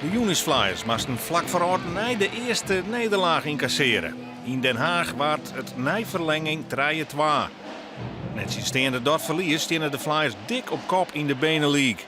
De UNIS Flyers moasten flak foar âld en nij de earste nederlaach ynkasseare. Yn Den Haach waard it nei ferlenging trije-twa. Nettsjinsteande dat ferlies steane de Flyers dik op kop yn de BeNe-League.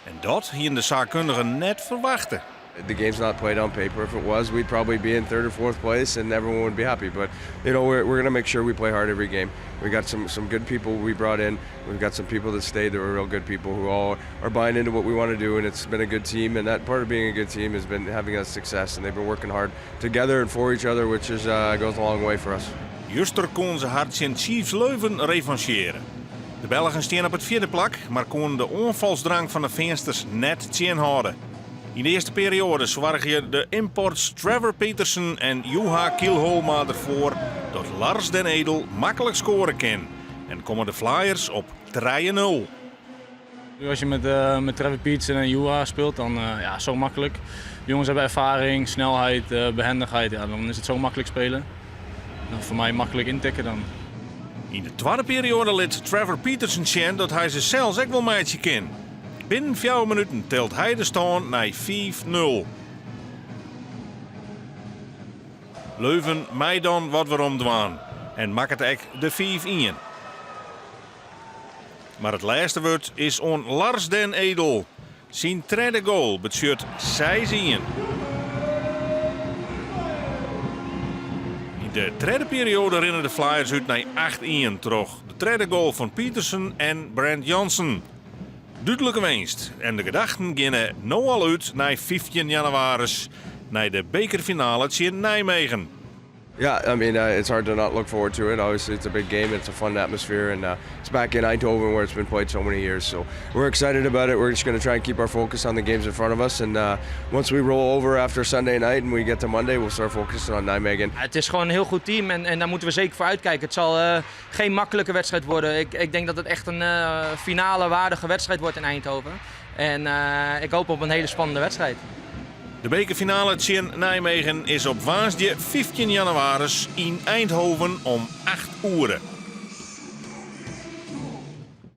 En dat hiene de saakkundigen net ferwachte. The game's not played on paper. If it was, we'd probably be in third or fourth place and everyone would be happy. But we're going to make sure we play hard every game. We got some good people we brought in. We've got some people that stayed that were real good people who all are buying into what we want to do, and it's been a good team. And that part of being a good team has been having that success, and they've been working hard together and for each other, which is goes a long way for us. Juster koene se har tsjin Chiefs Leuven revanchearje. De Belgen steane op it fjirde plak, mar koene de oanfalsdrang fan de Feansters net tsjinhâlde. Yn de earste perioade soargje de imports Trevor Petersen en Juha Kiilholma derfoar dat Lars den Edel maklik skoare kin en komme de Flyers op trije-nul. Als je met Trevor Petersen en Juha speelt, dan ja, zo makkelijk. De jongens hebben ervaring, snelheid, behendigheid. Ja, dan is het zo makkelijk spelen. Dan voor mij makkelijk intikken dan. Yn de twadde perioade lit Trevor Petersen sjen dat hy se sels ek wol meitsje kin. Binnen fjouwer minuten tilt hy de stân nei 5-0. Leuven mei dan wat werom dwaan en makket ek de 5-1. Mar it lêste wurd is oan Lars den Edel. Syn tredde goal betsjut 6-1. Yn de tredde perioade rinne de Flyers út nei 8-1 troch de tredde goal fan Petersen en Brent Janssen. Dúdlike winst en de gedachten geane no al út nei 15 jannewaris, nei de bekerfinale tsjin Nijmegen. Yeah, I mean, it's hard to not look forward to it. Obviously, it's a big game. It's a fun atmosphere, and it's back in Eindhoven where it's been played so many years. So we're excited about it. We're just going to try and keep our focus on the games in front of us. And once we roll over after Sunday night and we get to Monday, we'll start focusing on Nijmegen. Het is gewoon een heel goed team en daar moeten we zeker voor uitkijken. Het zal geen makkelijke wedstrijd worden. Ik denk dat het echt een finale waardige wedstrijd wordt in Eindhoven. En ik hoop op een hele spannende wedstrijd. De bekerfinale tsjin Nijmegen is op woansdei 15 jannewaris yn Eindhoven om 8 oere.